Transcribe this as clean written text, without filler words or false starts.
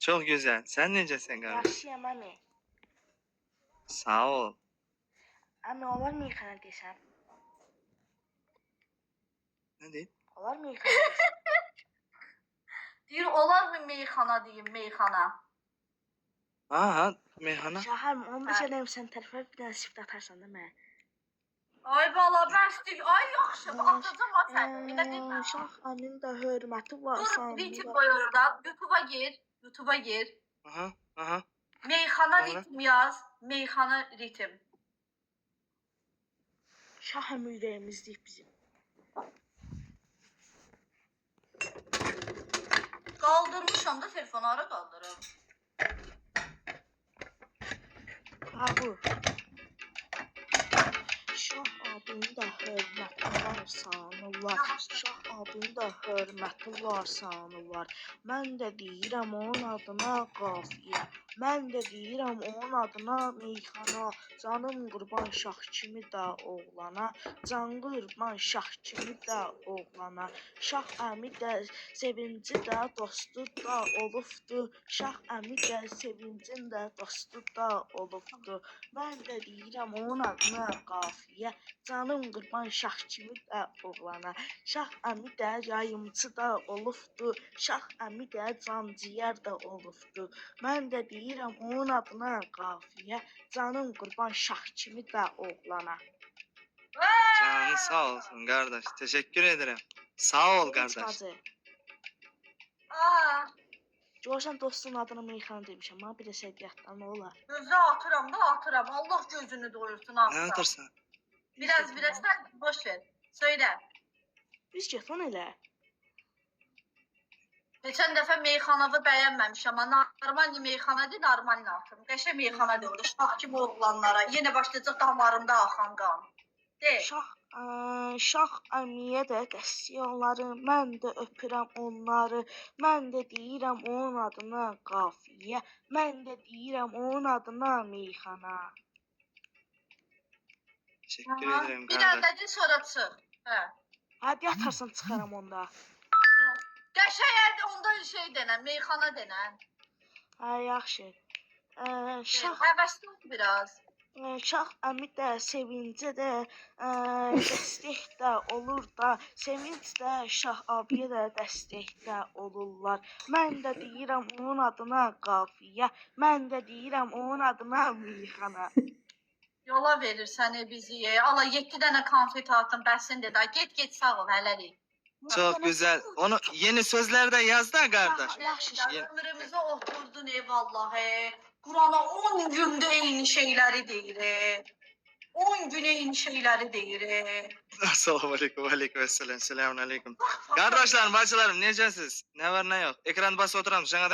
Çox gözəl. Sən necəsən qardaş? Yaxşıyam əmi. Sağ ol. Əmi, olar meyxana desəm? Nə deyim? Olar meyxana desəm? Deyir, olar mı meyxana deyim, meyxana. Ha ha, meyxana. Şahım, 15 Hə. eləyim sən tərəfə bir dənə sift atarsan da mənə. Ay bala, bəsdir. Ay yaxşı, atacam ha səni. Elə demə. Şah əmin də hörməti var, Dur, sanı ritm var. qoy orada. YouTube'a gir. YouTube'a gir. Aha, aha. Meyxana Sonra? ritm yaz. Meyxana ritm. Şah əmi ürəyimizlik bizim. Qaldırmışam da telefonu hara qaldırım? Ha bu. Şah adının da hörməti var, sanı var. Şah adının da hörməti var, sanı var. Mən də deyirəm onun adına qafiyə. Mən də deyirəm onun adına meyxana. Canım qurban şah kimi də oğlana. Can qurban şah kimi də oğlana. Şah əmi də sevinci də dostu da olubdu. Şah əmi də sevincin də dostu da olubdu. Mən də deyirəm onun adına qafiyə, canım qurban şah kimi də oğlana. Şah əmi də yayımçı da olubdu, şah əmi də canciyər də olubdu. Mən də deyirəm onun adına qafiyə, canım qurban şah kimi də oğlana. Canın sağ olsun qardaş. Təşəkkür edirəm. Sağ ol qardaş. Hacı, Aa, görsən dostun adını meyxana demişəm, ha, bir də sədiyyatdan nə olar? gözə atıram da atıram. Allah gözünü doyursun Nə atsa. atırsan? Biraz biraz sen boş ver. Söyle. Biz get lan elə. Geçen dəfə meyxanavı bəyənməmişəm amma Armani meyxana deyil, Armani atım. Qəşə meyxana deyil, şah kimi oğlanlara. Yenə başlayacaq damarımda axan qan. De. Şah şah əmiyə də dəstək onları, mən də öpürəm onları. Mən də deyirəm onun adına qafiyə, mən də deyirəm onun adına meyxana. Təşəkkür Aha. edirəm Bir qardaş. dənə də sonra çıx. Hə. Hadi atarsan çıxaram onda. Qəşəng yerdə onda şey denən, meyxana denən. Hə, yaxşı. Şah Həvəsli ol biraz. Şah əmi də sevincə də dəstək də olur da, sevinc də şah abiyə də dəstək də olurlar. Mən də deyirəm onun adına qafiyə, mən də deyirəm onun adına meyxana. Yola verir səni bizi. Ala 7 dənə konfet atın, bəsin dedi. Get get sağ ol hələlik. Çox gözəl. Onu yeni sözlər də yaz da qardaş. Yaxşı, Yeni- Ömrümüzü oturdun eyvallah. Qurana 10 gündə eyni şeyləri deyir. 10 gün eyni şeyləri deyir. Assalamu aleykum, aleyküm əssalam, selamun aleyküm. Qardaşlarım, bacılarım, necəsiz? Nə var, nə yox? Ekran basıb oturam,